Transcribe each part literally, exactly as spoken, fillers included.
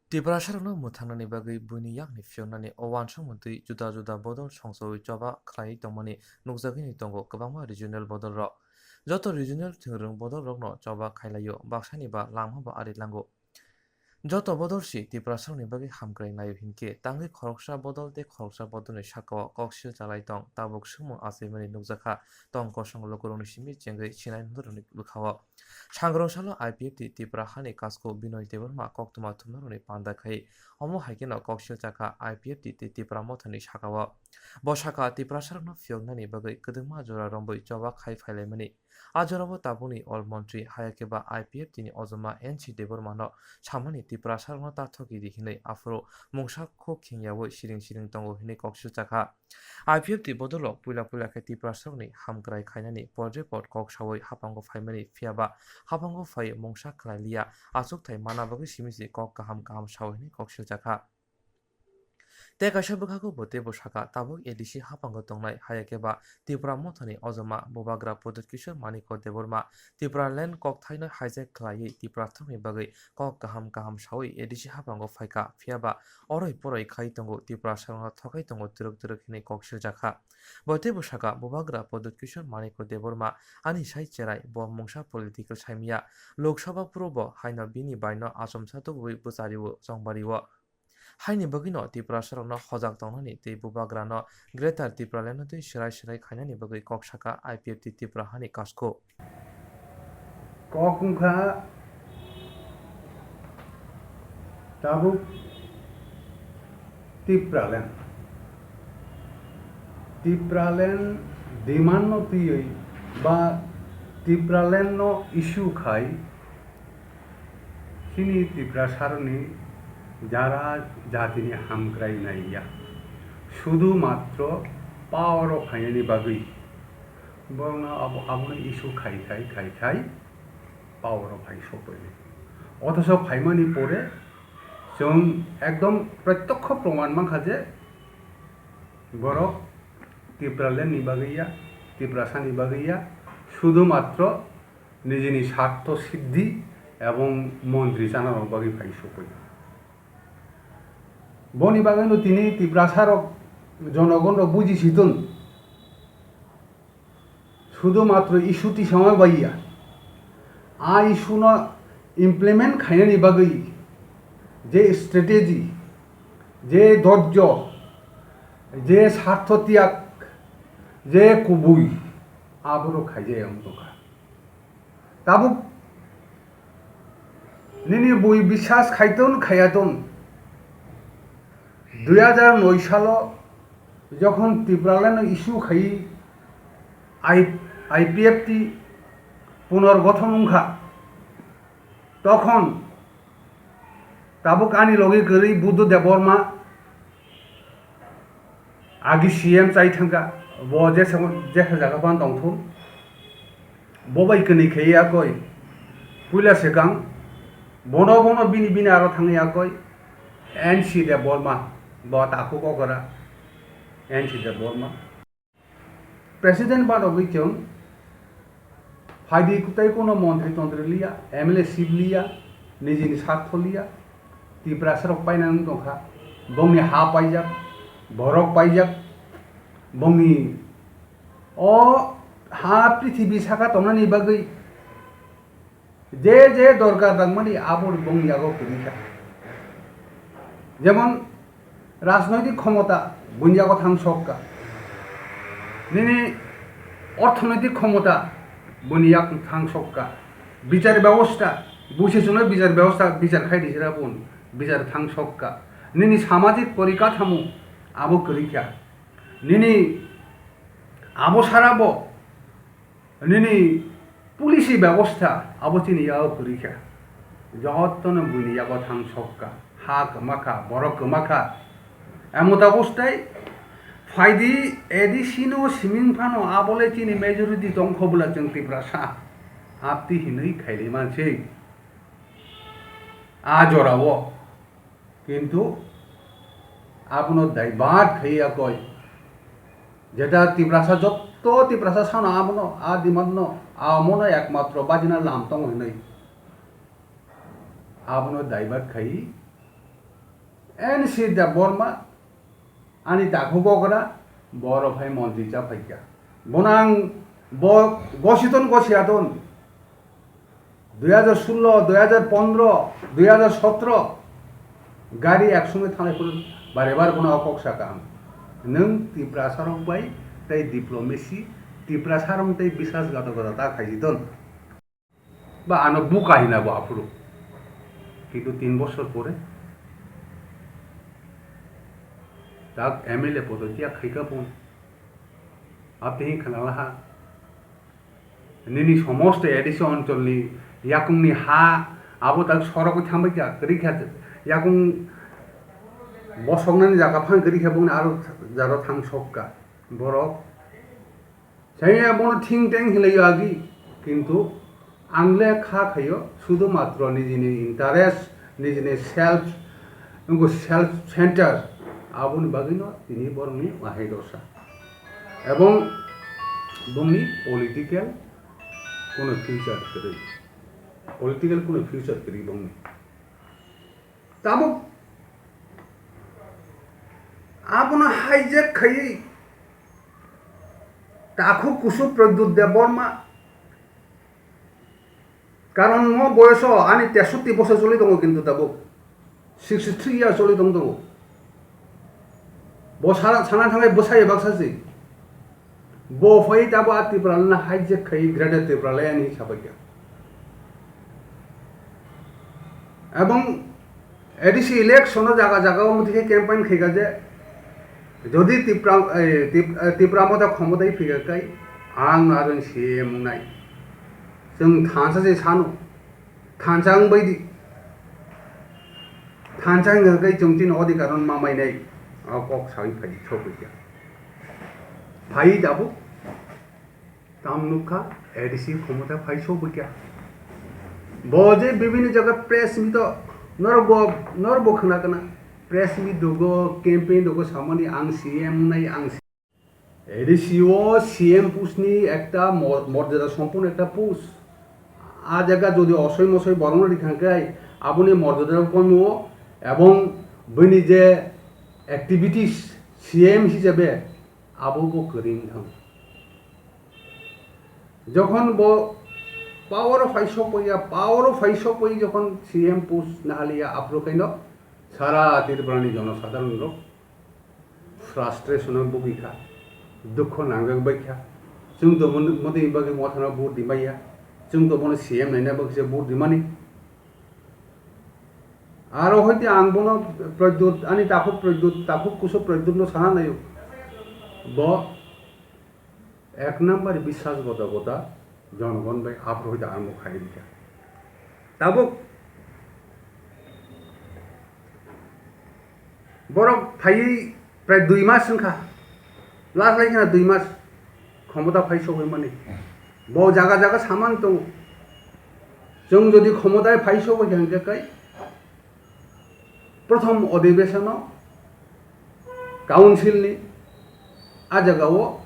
Tiprasarokno mwthangnani bagwi buini yakni phiyoknani o uansukmung twi juda juda bodol songsoui choba khlaiwi tongmani nukjagwini tongo kwbangma regional bodolrok. Joto regional thwngwrwng bodolrokno choba khailaio, baksani ba langma bo ari lango. Joto bodol si Tiprasarokni bagwi hamkrai naio hinkhe tangwi khoroksa bodol tei khoroksa bodolni sakao kok sil chalai tong, tabuk swngmung achaimani nukjakha tong kosong lukurokni simi chengwi sinai nungrokni bwkhao. Sangrong salo I P F T Tipra hani kasko Binoy Debbarma koktwma thumnarokni panda khai omo hai kheno kok sil chakha I P F T tei Tipra Mothani sakao. Bo sakha Tiprasarokno phiyoknani bagwi kwdwkma jora rombwi choba khai phailaimani. A jorao tabukni All Montri hayakhe ba I P F T ni ojoma N C Debbarmano samani Tiprasarokno ta thoki di hinwi aphuru mungsa khuk khengyaui siring siring tongo hinwi kok sil chakha. I P F T bodolrok puila puila khe Tiprasarokni hamkrai khainani pod report kok saui haphango phaimani, phiyaba haphango phai mungsa khlai liya, achukthai mana bagwi simi se kok kaham kaham sao hinwi kok sil chakha. Tei kaisa bwkhago bo teibo sakha, tabuk A D C haphango tongnai hayakhe ba Tipra Mothani ojoma Bubagra Pradyut Kishore Manikya Debbarma Tipraland kokthaino hijack khlaiwi Tiprasarokni bagwi kok kaham kaham saui A D C haphango phaikha, phiyaba oroi poroi khai tongo, Tiprasarokno thokai tongo twrwk twrwk hinwi kok sil chakha. Bo teibo sakha, Bubagra Pradyut Kishore Manikya Debbarma ani sai cherai, bo mungsa political saimya. Lok Sabha phuru bo haino bini baino achomsa tubui bwchario, chongbario. Haini bagwino Tiprasarokno hojak tongnani tei Bubagrano Greater Tipralandno twi swrai swrai khainani bagwi kok sakha I P F T Tipra hani kasko. Kok wngkha tabuk Tipraland. Tipraland demand no twiwi ba Tipraland no issue khai chini Tiprasarokni jara jatini hamkrai naiya. Sudu matro power o phainani bagwi borokno abo, abono issue khai khai khai khai power o phai sokphaini. Othocho phaimani pore chwng ekdom protyokho proman mankha je borok Tipraland ni bagwi ya, Tiprasa ni bagwi ya, sudu matro nijini sartho siddhi ebong montri chana rok bagwi phai sokphaini. Boni bagwino tini Tiprasa rok jonogon rok buji siton. Sudu matro issue tisama baiya. A issue no implement khainani bagwi je strategy, je dorjo, je sartho tiyag, je kubui, aborok khaijaya wngtongkha. Tabuk nini bui biswas khaiton khayaton, dui hajar noi salo jokhon Tipraland no issue khai I-, I P F T punorgothon wngkha, tokhon tabuk ani logi kwrwi Buddha Debbarma agi C M chai thangkha, bo jesa, jesa jaga phano tongthun. Bo bai kwnwi khe yakoi, puila swkang, bono, bono bini, bini aro thangwi yakoi, N C Debbarma, bo takhuk okora, N C Debbarma. President banogwi chwng phaidi tei kuno montri tontri liya, M L A seat liya, nijini sartho liya, Tiprasa rok painani wng tongkha, bongni ha paijak, borok paijak, bongni o ha prithibi saka tongnani bagwi je je dorkar nangmani abo bongni yago kwrwi kha. Jemon rajnoitik khomota buini yago thang sok kha, nini orthonoitik khomota buini yak thang sok kha, bichar bebosta, busi chwngno bichar bebosta bichar khai di sira bun bichar thang sok kha, nini samajik porikathamo abo kwrwi kha, nini abo sara bo nini policy bebosta abo chini yago kwrwi kha, jotono buini yago thang sok kha, ha kwma kha, borok kwma kha. Emota bostai phaidi A D C no siming phano abole chini majority tongkho bwla chwng Tiprasa apti hinwi khaili mansi. A jorao kintu abono divert khai yakoi. Jeta Tiprasa, jotto Tiprasa sano abono, a demand no, amono ekmatro bajina lam tongo hinwi. Abono divert khai N C Debbarma, ani takhukogra, borok hai montri cha phaikha. Bono ang bo gositon gosiyaton. Dui hajar sullo, dui hajar pondro, dui hajar sotro gari ek songe thanglai phuru bare bare bono o kok sakha ang. Nwng Tiprasa rok bai tei diplomacy, Tiprasa rok tei biswasghatokota ta khaijidon. Ba ano buka hina bo aphuru. Kintu tin bosor pore tak M L A podo tiya khaika pun. Apni khana laha. Nini somosto A D C oncholni yakungni ha abo tak sorok thangbai kha, kwrwi kha yakung bosoknani jaga phang kwrwi kha bongni aro jaro thang sok kha borok. Chaya bono thing teng hinlai agi, kintu ang le kha khaio sudu matro nijini interest, nijini self, nungo self center, aboni bagwino tini borokni wahai dosa. Ebong bongni political kono future kwrwi, political kono future kwrwi bongni. Tabuk abono hijack khaiwi takhuk kusu Pradyut Debbarma, karon mo boyoso ani tesotti bosor choli tongo, kintu tabuk sixty three years choli tong tongo. Bo sana, sana thangwi bwsai baksa se. Bo phai tabo a Tipraland hijack khai Greater Tipraland hinwi sabaikha. Ebong A D C election o jaga jaga o mothe campaign khaikha je, jodi Tipra, eh, Tip-, eh, Tipra Motha khomotai phikha kai ang aro C M wngnai. Chwng thansa se sano. Thansa wngbai di. Thansa wngkha khe chwng chini odhikar no ma mainai. O kok sawi phai di, sokwi kha. Phai tabuk tam nukha, A D C khomota phai sokwi kha. Bo je bibhinno jaga press meet o norok bo, norok bo khna kana. Press meet rogo, campaign rogo samani ang C M wngnai, ang A D C o C M post ni ekta mor-, morjada sompunno ekta post. A jaga jodi osoi mosoi borokno rikha khe aboni morjada komo ebong bini je activities C M hisabe abo bo kwrwi wngthang. Jokhon bo power o phai sokpaiya, power o phai sokpai jokhon C M post nahaliya aphuru kaino sara Tripura ni jonosadharon rok frustration o bugwi kha, dukho nangjak bai kha. Chwng to bono, motini bagwi mothano vote rimaiya, chwng to bono C M naina bagwi se vote rimani. Aro hoite ang bono Pradyut, ani takhuk Pradyut, takhuk kusu Pradyut no sana naio. Bo ek number biswas gota gota jonogon bai aphuru hoite armo khai rikha. Tabuk borok phaiwi prai dui mas wngkha, last lai khna dui mas khomota phai sogwi mani. Bo jaga jaga samani tongo. Chwng jodi khomota phai sogwi kha hwnkhe kai prothom odhibeshono council ni a jaga o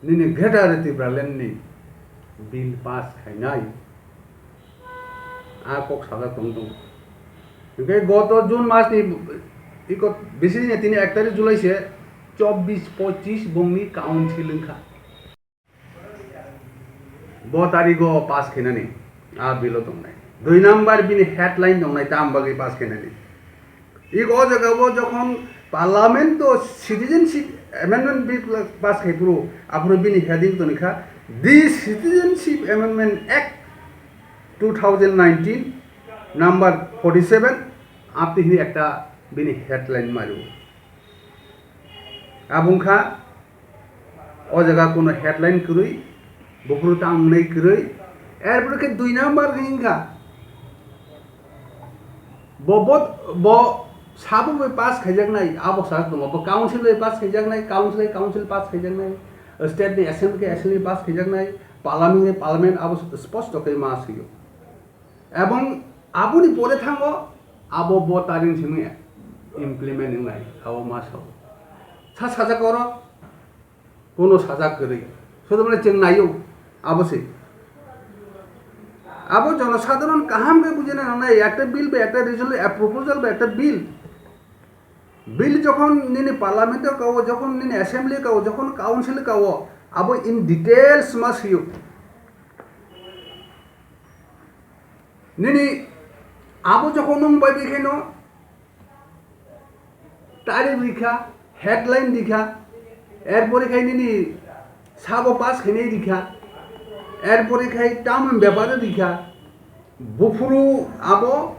nini Greater Tipraland ni bill pass khainai a kok sajak tong tongo. Hwnkhe goto June mas ni iko bisi ni tini ek tarik July se chobbish pochish bongni council wngkha. Bo tarigo pass khainani a bill o tongnai. Dui number bini headline tongnai tam bagwi pass khainani. Iko o jaga o jokhon parliament o citizenship amendment bill pass khai phuru aphuru bini heading tongkha the Citizenship Amendment Act two thousand nineteen number forty seven apni hini ekta bini headline mario. Abungkha o jaga kuno headline kwrwi, buphuru tang wngnai kwrwi, erpore khe dui number ringkha. Bo, bo, bo sabo bai pass khaijaknai, abo sa tongo. Bo council bai pass khaijaknai, council bai council pass khaijaknai, state ni assembly khe assembly pass khaijaknai, parliament ni parliament abo sposto khe ma sio. Ebong aboni pore thango abo bo taring simi implement wngnai, abo ma sao. Sa sajak oro kono sajak kwrwi. Sodamane chwng naio, abo se. Abo jonosadharon kaham khe bujina nangnai, ekta bill ba ekta resolution, a proposal ba ekta bill. Bill jokhon nini parliament o kao, jokhon nini assembly kao, jokhon council kao, abo in details ma swiyo. Nini abo jokhon nwng bai bai khaino tarikh rikha, headline rikha, erpore khai nini sabo pass khainai rikha, erpore khai tamoni bepar rikha, buphuru abo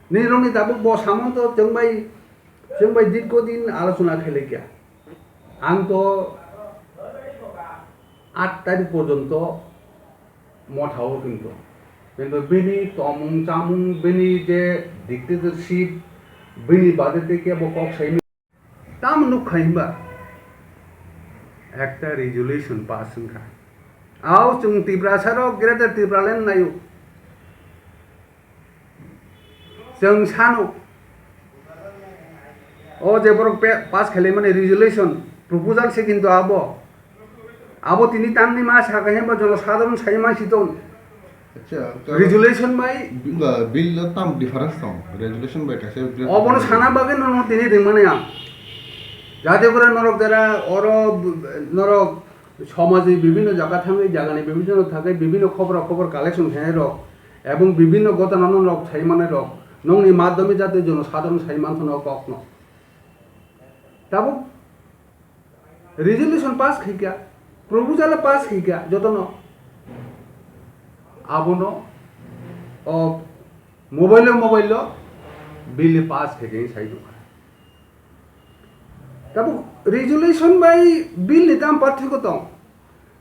nini rokni tabuk bo samanto chwng bai, chwng bai dirgo din alochona khailai kha. Ang to aat tarikh porjonto motha o kintu. Kintu bini tomung chamung, bini je dictatorship, bini bade tei kebo kok saimani. Tamo nuk khai himba? Ekta resolution pass wngkha. Ao chwng Tiprasa rok Greater Tipraland naio. Chwng sano, o je borok pe-, pass khaimani resolution, proposal se kintu abo. Abo tini tamni ma sakha himba jonosadharon sai ma si ton. Acha, to resolution bai bi-, ba, bill lo tam difference tong. Resolution bai kaisa bill obono sana bagwi nono tini ringmani ang. Jate kore norok jara oro b-, norok somaji bibhinno jaga thangwi, jagani bibhinno thangwi, bibhinno khobor khobor collection khainai rok, ebong bibhinno gotana norok sai manai rok, nokni madhyome jate jonosadharon sai manthono kokno. Tabuk resolution pass khaikha, proposal pass khaikha jotono. Abono o mobile o, mobile o bill pass khaikha sai tongkha. Tabuk resolution bai bill ni tam parthoko tong.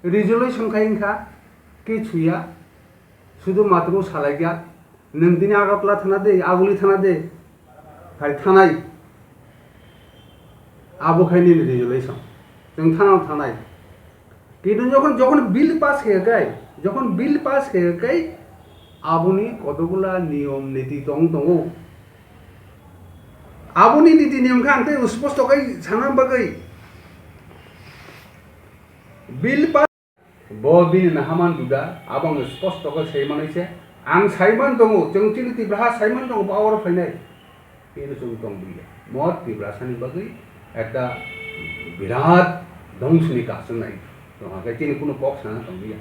Resolution khai wngkha kichu ya, sudu matru salai ya, nwng tini Agartala thana de, Aguli thana de, hai thanai. Abo khai nini resolution. Chwng thana thanai. Kintu jokhon, jokhon bill pass khe kai, jokhon bill pass khe kai, aboni kotokgula niyom niti tong tongo. Aboni niti niyom khe ang tei sposto kai sana bagwi bill pass. Bo bini nahaman duda, abo ang sposto khe sai manwi se. Ang sai man tongo, chwng chini Tipraha sai man tongo, power o phainai. Bini chwng tong bulia. Mo Tiprasani bagwi ekta birat dhongsoni kasung nai. Tongkha khe chini kuno kok sana tong bulia.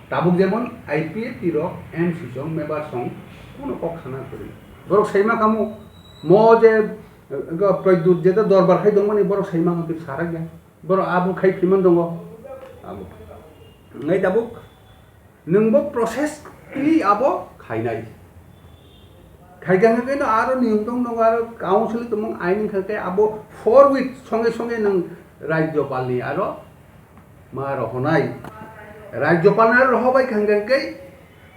Tabuk jemon I P F T rok M C song, member song kuno kok sana kwrwi. Borok sai ma kamo, mo je, eh, Pradyut je dorbar khai tongmani borok sai ma kamo sarak ya. Borok abo khai phiman tongo. Abo. Ngai tabuk nwng bo process twi abo khainai. Khaikha hwnkhe no aro niyom tong tongo, aro council tongmung ain wngkha khe abo four week songe songe nwng Rajyopalni aro ma rohonai. Rajyopalni aro rohobai kha hwnkhe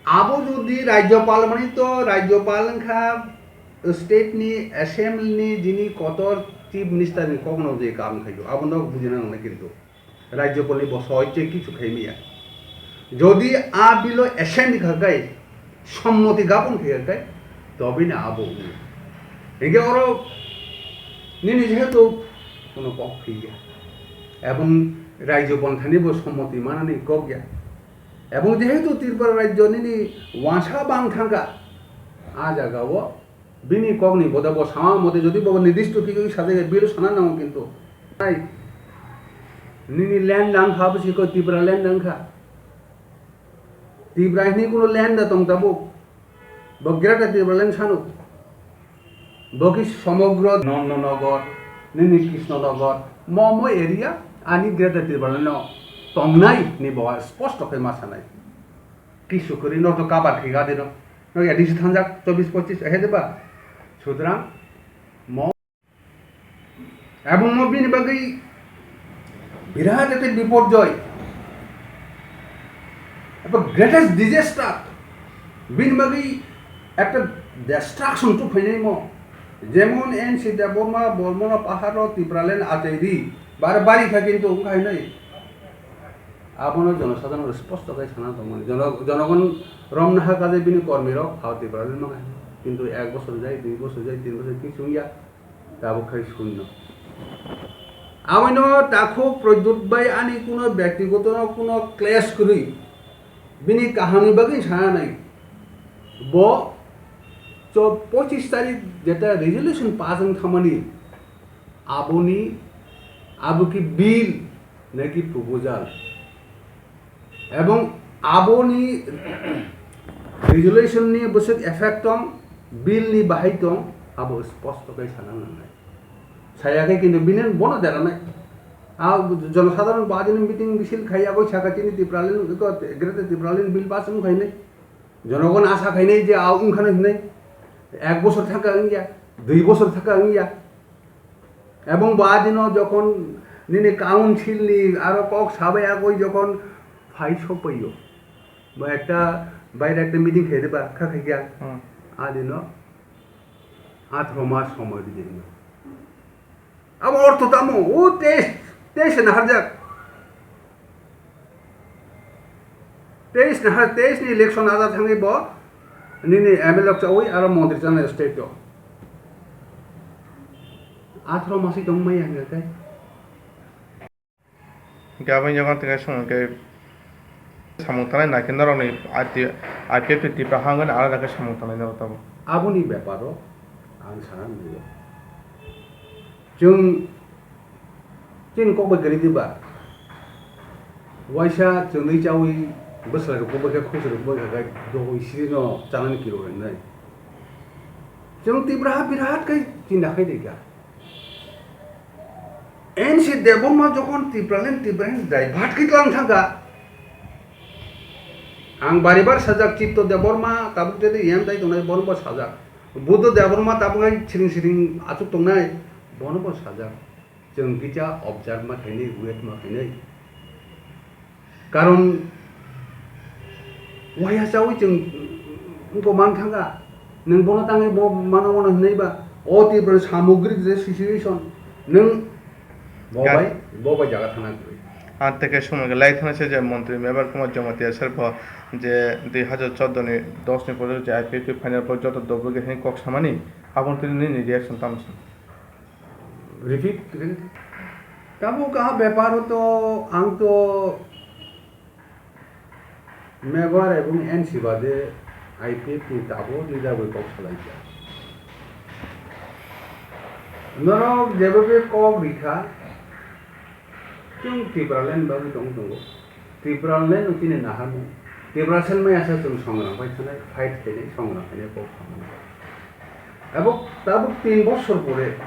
abo jodi Rajyopal mani to Rajyopal wngkha state ni assembly ni jini kotor chief minister ni kokno je kam khaio, abono bujina nangnai kintu. Rajyopalni bo soiche kichu khaimaya. Jodi a bill o assent kha kai, sommoti gapon kha kai, tobini abo wngya. Hingke oro nini jehetu kono kok phiya. Ebong Rajyopal thani bo sommoti manani kok ya. Ebong jehetu Tripura Rajyo nini wansa bang thangka, a jaga o bini kokni boda bo sama mote jodi bo nirdisto khe sajak ya, biro sana nango kintu. Nai, nini land wngkha, bwswk khe Tripura land wngkha. Tripura hwnwi kuno land da tong tabuk. Bo Greater Tripura land sano. Bo khe somogro Nandanagar, nini Krishnanagar, mo mo area ani Greater Tripura land no tongnai ni bo sposto khe ma sanai. Kisu kwrwi no to cover khe ga de no. No ya disi thanjak chobbish pochish ahe de ba. Sutrang mo, ebong mo bini bagwi birat ekta biporjoy. Abo greatest disaster. Bini bagwi ekta destruction to phainai mo. Jemon N C Debbarma, Bormona paharo, Tipraland achaidi. Bare bari kha kintu wngkha hinwi. Abono jonosadharon sposto khe sana tongmani. Jono-, jonogon romnaha kaje bini kormirok ha Tipraland mangai. Kintu ek bosor jai, dui bosor jai, tin bosor kichu wngya. Tabuk khai sunno. Abono takhuk Pradyut bai ani kuno byaktigoto no kuno clash kwrwi. Bini kahamni bagwi sana nai. Bo cho-, pochis tarik jeta resolution pass wng thangmani, aboni, abo ki bill naki proposal. Ebong aboni resolution ni bwswk effect tong, bill ni bahai tong, abo sposto khe sana nangnai. Saya khe kintu bini bono deranai. A jonosadharon bo adini meeting misil khai, abo saka chini Tipraland, eko Greater Tipraland bill pass wng khainai. Jonogon asa khainai je a wng khana hinai. Ek bosor thaka wngya, dui bosor thaka wngya. Ebong bo adino jokhon nini council ni aro kok sabai agoi jokhon phai sopaiyo. Bo ekta baire ekta meeting khai diba, kha khai kya? Hmm. Adino athro mas somoi di dino. Abo ortho tamo, o teis, teis na harjak. Teis na har, teis ni election ada thangwi bo nini M L A chawi aro montri chana state o. Athro masi tong mai ang kai. Gabang jagan tengah song kai samung tanai nai khe norok ni I P F ni Tipra hangani alada khe samung tanai norok tamo. Aboni beparo ang sana nugwi. Chwng, chini kok bai kwrwi diba? Waisa chwngwi chawi bwswlairok kok bai khe khosirok bai khe dogwi sirino chanani kiro hinwi. Chwng Tipra ha birat khe chinta khai dikha. N C Debbarma jokhon Tipraland, Tipraland divert khe tlang thangkha. Ang bari bar sajak Chitto Debbarma tabuk tei yang dai tongnai bono bo sajak. Buddha Debbarma tabuk hai siring siring achuk tongnai, bono bo sajak. Chwng kisa observe ma khainai, wait ma khainai. Karon waiha chawi chwng wngkok man thangkha. Nwng bono tangwi bo mano mano hinwi ba o Tripura samogrik je situation nwng bo Ga- bai, bo bai jaga thana kwrwi. Ang teke sumung lai thana se je montri Mebar Kumar Jamatia sir bo je dui hajar chordo ni dos ni porjonto je I P F T final po joto dobogir hwnwi kok samani, aboni twi nini reaction tamo se? Repeat, repeat. Tabuk ah beparo to ang to Mebar ebong N C bade I P F ni tabuk leader bai kok salaikha. Norok jebobe kok rikha, chwng Tipraland bagwi tong tongo. Tipraland no chini naharmung. Tiprasen maya sa chwng songrang bai thanai, fight khainai, songrang khainai kok samani. Abo tabuk tin bosor pore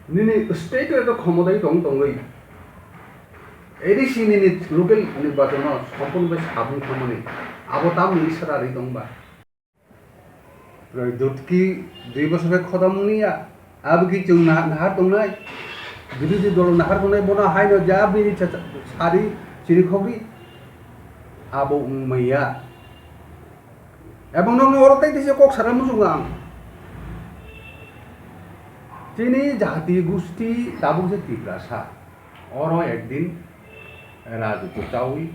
nini state o eto khomotai tong tongwi A D C nini local nirbachon no sompon bai sabung thamani, abo tamni isara ri tongba. Dutki dui bosor khe khoda mungya, abo ki chwng nahar, nahar tongnai, birodhi dol nahar tongnai, bono haino ja bini cha-, cha-, sari chiri khogwi abo wngmaya. Ebong nokno oro tei teisa kok sana muchungo ang. Chini jati gusti tabuk je Tiprasa, oro ekdin rajotw chawi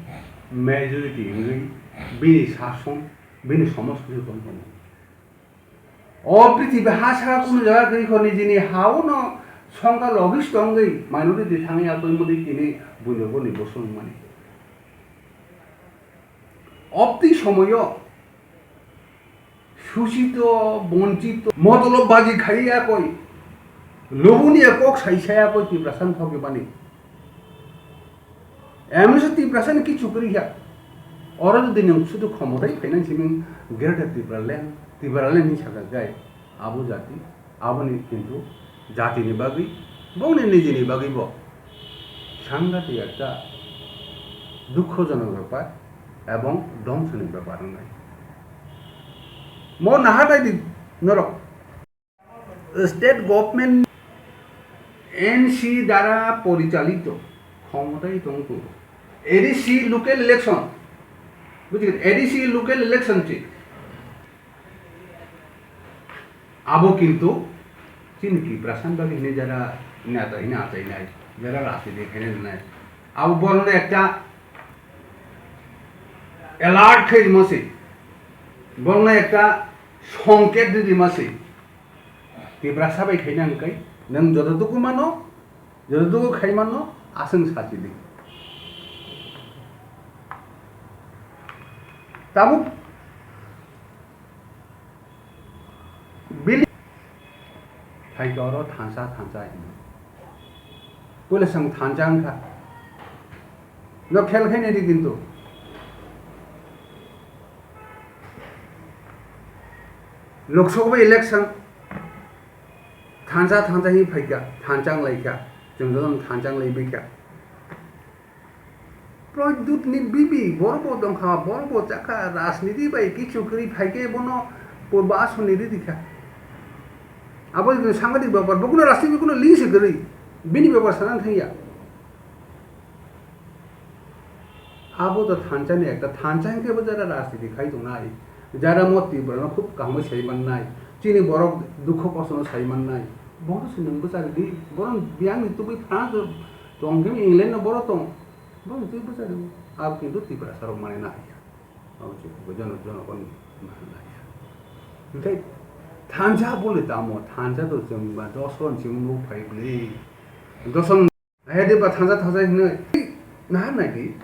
majority wngwi bini sason, bini somoskhoi tong tongo. O prithibi ha saka kunu jaga kwrwi kho nijini ha-o no songkha logis tongwi minority thangwi ya tongmani tini buino boni bosong mani. Obtwi somoyo suchito, bonchito, motolob baji khaiya koi, loboni kok sai saya koi Tiprasa ni thok mani. Emisa Tiprasa ni kichu kwrwi ya. Oro jodi nwng sudu khomotai phainang simi Greater Tipraland, Tipraland ni sakha gai abo jati. Aboni kintu jatini bagwi, bongni nijini bagwi bo sangati ekta dukhojonok bepar ebong dhongsoni bepar wngnai. Mo naharnai di norok. State government N C dara porichalito khomotai tong tongo. A D C local election, bujikhe A D C local election chi. Abo kintu chini Tiprasa ni bagwi hinwi jara neta hinwi achainai, jara rajniti khainai rwnai. Abo borokno ekta alert khai rwma se, borokno ekta songket rwma se. Tiprasa bai khaina hwnkhe nwng joto dukhu mano, joto dukhu khai mano, aswng sachi di. Tabuk bili phaikhe oro thansa thansa hino. Puila chwng thansa wngkha. No khel khainai di kintu. Lok Sabha election thansa thansa hi phaikha, thansa wnglaikha, chwng jotono thansa wnglaibikha. Pradyut ni bibi borok bo tongkha, borok bo chakha, rajniti bai kichu kwrwi phaikhe bono purba asoni ridi kha. Abo sanghatik bepar, bo kuno rajniti kuno link se kwrwi, bini bepar sana thangya. Abo to thansa ni ekta, thansa hinkhe bo jara rajniti khai tongnai, jara mo Tripura no khub kaham sai mannai, chini borok dukho kosto no sai mannai, bono se nwng bwchari di, bono biyang ni tubui France tong khe England no borok tong, bono twi bwchari o, abo kintu Tiprasa rok mane nahai ya, abo se jono jono kon mane nahai ya. Hinkhe thansa bole tamo, thansa to chwng ba dos ron chwng nuk phai bwle, dos ron. Ahe de ba thansa thansa hinwi nahar nai di.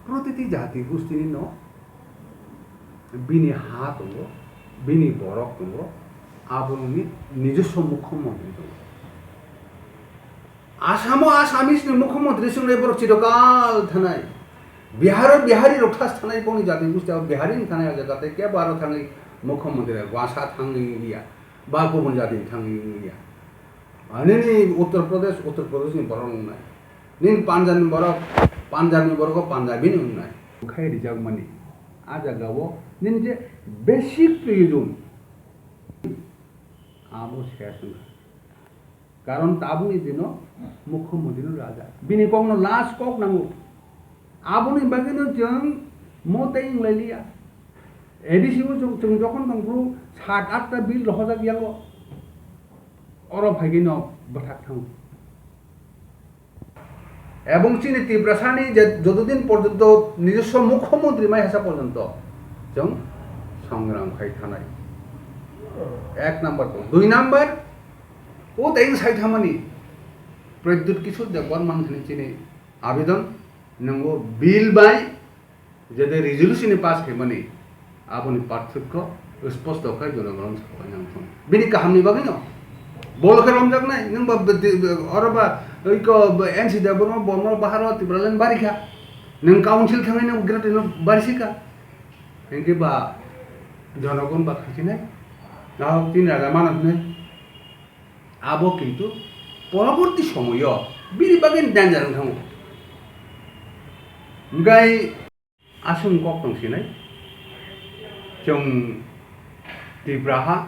Protiti jati gustini no bini ha tongo, bini borok tongo, aboni nijoswo mukhyamantri tongo. Asamo Assamese ni mukhyamantri swngnai borok chirokal thanai. Biharo Bihari rok thas thanai boni jati gusti abo Bihari ni thanai o jaga tei kebo aro thangwi mukhyamantri wngya, Wasa thangwi wngya, ba kubun jati ni thangwi wngya. Ani ni Uttar Pradesh, Uttar Pradesh ni borok wngnai. Nini Punjab ni borok, Punjab ni borok o Punjabi ni wngnai. Khai rijak mani. A jaga o nini je basic proyojon. Abo ses wngkha. Karon tabuk ni dino mukhyamantri no raja. Bini kok no last kok nango. Aboni bagwi no chwng mo tei wnglailiya. A D C o chwng, chwng jokhon tongphuru sat atta bill rohorjak yango. Oro phaigwi no bwthak thango. Ebong chini Tiprasani je jotodin porjonto nijoswo mukhyamantri mai hasa porjonto chwng songram khai thanai. Ek number to. Dui number, o tei sai thamani Pradyut Kishore Debbarma thani chini abedon nwngo bill bai Jete resolution ni pass khaimani, aboni parthokyo sposto khe jonogono sawi nang thung. Bini kahamni bagwino. Bol khe romjaknai, nwng ba bidi-, oro ba oiko N C Debbarma Borma baharo Tipraland barikha. Nwng council thangwi nwng greater no barisika. Hinkhe ba jonogon ba khaisinai. Nahok tin raja manatnai. Abo kintu poroborti somoyo bini bagwi danger wng thango. Hwnkhe aswk kok tong sinai, chwng Tripura ha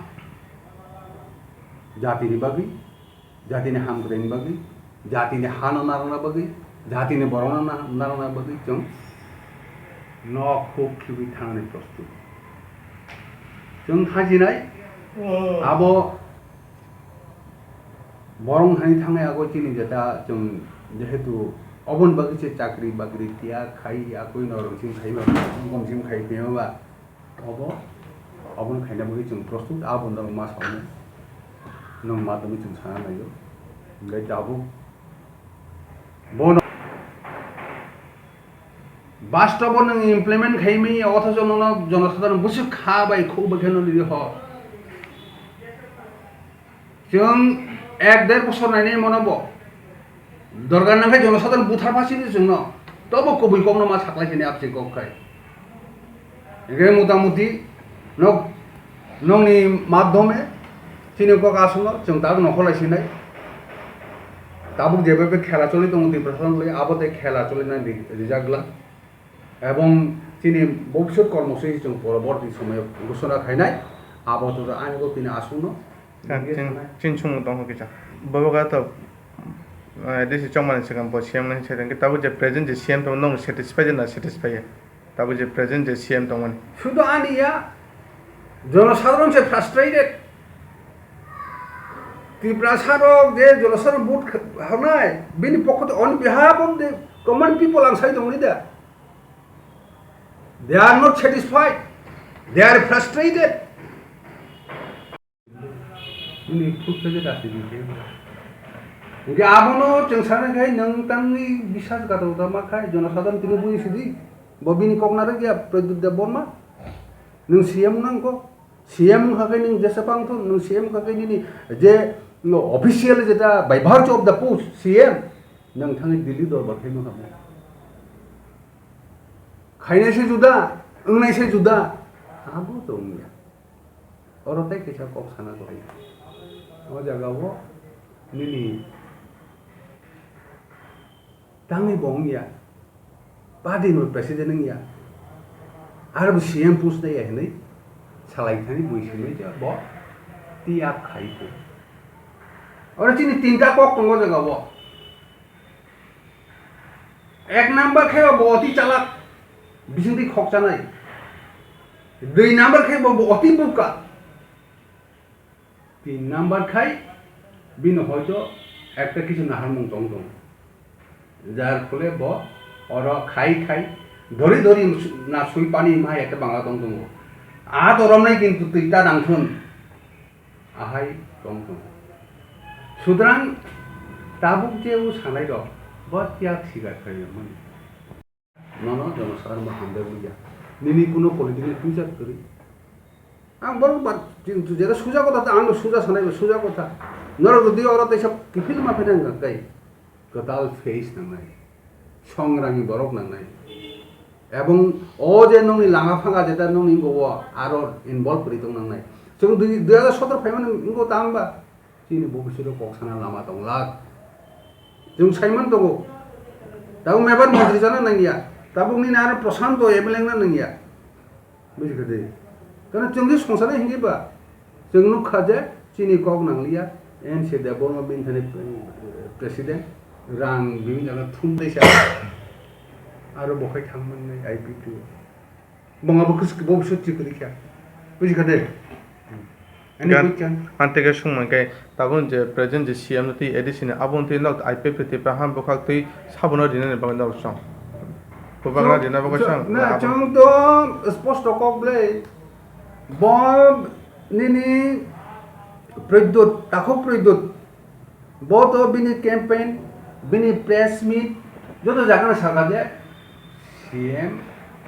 jatini bagwi, jatini hamkraini bagwi, jatini hano narwkna bagwi, jatini borokno na-, narwkna bagwi chwng nok huk khibi thangnani prostut. Chwng thajinai, abo Borok hai thangwi abo chini jeta chwng jehetu oboni bagwi se chakri bakri tiya khai, yakui norok chini khai ma, gom chini khai tiya ba, obo, oboni khaina bagwi chwng prostut, abo norok ma sawi, nwng ma tongwi chwng sana naio. Hwnkhe tabuk bono bastobo nwng implement khai manya, othocho nono jonosadharon bwswk kha bai khuk bai khe no nini ho. Chwng ek der bosor nainai mano bo. Dorkar nang khe jonosadharon buthar pha sini chwngno. Tobo kubui kokno ma saklai sini absi kok khai. Hingke motamuti nok, nokni madhyome chini kok aswkno chwng tabuk nokholai sinai. Tabuk jebe be khela choli tongo Tiprasa loi, abo tei khela choli nai ri-, rijak glak. Ebong chini bobisot kormosuchi chwng poroborti somoyo ghosona khainai, abo to ani bo tini aswkno. Chin, chin sumung tong kisa. Bobo ka to, eh, D C chongmani swkang bo C M nang sai tong khe, tabuk je present je C M tong nong satisfy je na satisfy ya? Tabuk je present je C M tongmani. Sudo ani ya, jonosadharon se frustrated. Tiprasa rok je jonosadharon vote kh-, hanai, bini pokho to on behalf of the common people ang sai tongni da. They are not satisfied. They are frustrated. Nini frustrated ase nini. Hingke abono chwng sana khai nwng tangwi bisas gato da ma khai jonosadharon tini bui sidi. Bo bini kok narwk ya, Pradyut Debbarma. Nwng C M wngna kok. C M wngkha khe nwng jesa pang thun, nwng C M wngkha khe nini je, no, official jeta by virtue of the post C M, nwng thangwi Delhi dorbar khaima kha. Khainai se juda, wngnai se juda. Abo to wngya. Oro tei kaisa kok sana kwrwi. O jagao nini tangwi bo wngya, party ni president wngya, aro bo C M post naiya hinwi salai thani bui simi je bo tiyap khai ko. Oro chini tinta kok tongo jagao. Ek number khe bo oti chalak, bisingtwi khokchanai. Dui number khe bo, bo oti buka. Tin number khai bini hoito ekta kisu naharmung tong tong. Jar phole bo oro khai khai dori dori na sui pani ma ekta bangla tong tongo. A doromnai kintu twi ta nangthun. Ahai tong tong. Sudrang tabuk je o sanai rok bo tiak sigar khaimani. Nono jono sadharon bo hambai wngya. Nini kuno political future kwrwi. Ang borok ba, jera suja kotha ta, ang no suja sanai ba suja kotha. Norok rwdi oro teisa kiphil ma phai nang kai. Kwtal face nangnai, songrangni borok nangnai, ebong o je nongni lama phanga jeta nongni wngko o aro involve kwrwi tong nangnai. Chwng dui, dui hazar sotoro phaimani wngko tamo ba chini bobiswt o kok sana lama tong lak. Chwng saiman tongo, tabuk mebar montri jana nangya, tabuk nini aro Prashanto M L A wngna nangya. Bujikha de? Kana chwngwi songsana hinwi ba chwng nukha je chini kok nangliya, N C Debbarma bini thani, eh, president, rang bini jaga thum teisa aro bo khai thangmani I P T o. Bongabo kis-, bo bisu chikri kha. Bujikha de? Ani Gan-, buikha. Anteke sungmang khe tabuk je present je C M twi A D C ni abo twi nok I P F T Tipra ham bwkhak twi sabono rinani bagwi nok song. Bubagra rina bagwi song. Na, chwng to sposto kok ble. Bo nini Pradyut, takhuk Pradyut. Bo to bini campaign, bini press meet, joto jaga no saka je C M,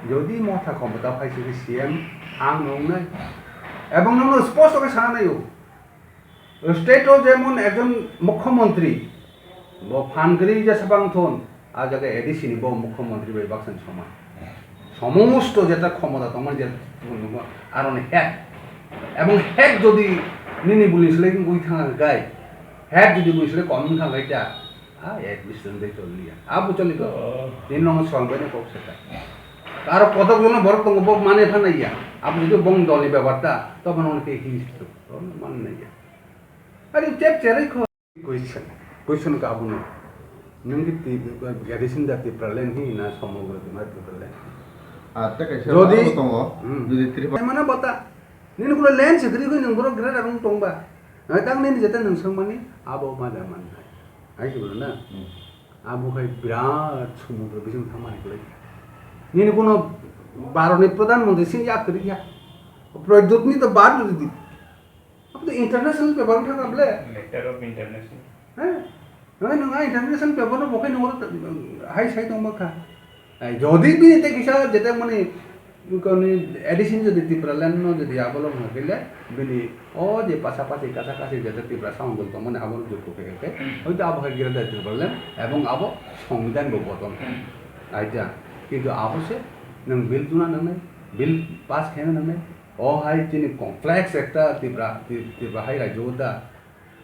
jodi motha khomota phai se C M ang nongnai. Ebong nono sposto khe sana nai o. State o jemon ekjon mukhyamantri, bo phan kwrwi jesa bang thon, a jaga A D C ni bo mukhyamantri bai baksa ni soman. Somosto jeta khomota tongmani je, aroni head. Ebong head jodi nini buli seleng ui thang gai, head jodi buli seleng kom thang gai ta, a administration de choli ya. Abo choli to. Oh. Nini nong song bai kok seta. Aro kotok jono borok tongo bo mane phan ya. Abo jodi bong doli bebar ta, to bono ke hi to man ya. Ari chep cherai kho. Question, question ka abono. Nwng ki ti-, addition da Tipraland hi na somogra Tipraland? Ah, te kaisa Jodi abo tongo, Hmm. Jodi Tripura Mana bata. Nini kulo land se kwrwi kwrwi nwng borok greater wng tong ba. Nai tang nini jeta nwng swng mani abo ma da man hai. Hai se na? Hmm. Abo khai birat sumudro bising thang mani kwlai. Nini kuno Bharat ni Pradhan Mantri sing yak kwrwi ya. Pradyut ni to bad di. Abo to international paper wng thangkha ble. Letter of international. He? Nang, nang international paper no bo khai nang hai sai tong kha. Ai, jodi bini te kisa jeta mani, koni addition jodi Tipraland no jodi abolong hakile, bini o je pasapasi kasakasi jeta Tipra sound tong mani abo no jukho khe khe. Hoito abo hai greater Tipraland ebong abo songbidan bo boton. Aita, kintu abo se nang bill tuna nangnai, bill pass khaina nangnai. O hai chini complex ekta Tripura, Tri-, Tripura hai rajyo da.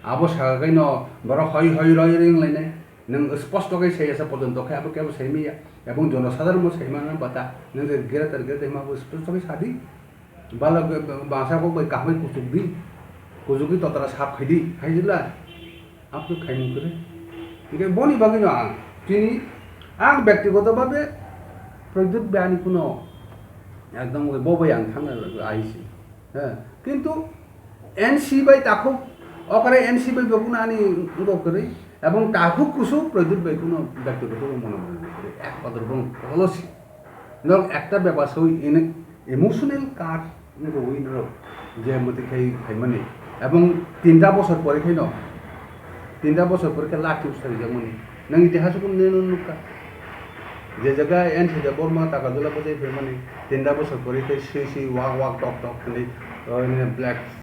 Abo saka kaino borok hoi hoi roi ring lainai. Nwng sposto khe sai asa porjonto khe abo kebo sai manya. Ebong jonosadharon bo sai mano bata. Nwng je greater greater ma bo sposto khe sadi. Bala bangsa kok bai kahmai kuchuk di. Kuchuk di totra sap khai di. Hai jila. Abo khe khaimung kwrwi. Hingkhe boni bagwino ang chini, ang bektigoto bhabe Pradyut bai ani kuno ekdom bo bai ang thangna ahisi. He, kintu N C bai takhuk, okare N C bai bo kuno ani wngkok kwrwi, ebong takhuk kusu Pradyut bai kuno bektigoto bo mono kwrwi, ek kotor bong kolosi. Norok ekta bepar soi ini emotional card wngwi norok je mwtwi khai khaimani. Ebong tinta bosor pore khaino, tinta bosor pore khe lathi bwsa rijakmani. Nang itihas o nini nukha. Je jaga N C Debbarma Takajula bwchai phaimani, tinda bwswk kwrwi khe swi swi wak wak tok tok hwnwi, o, nini black.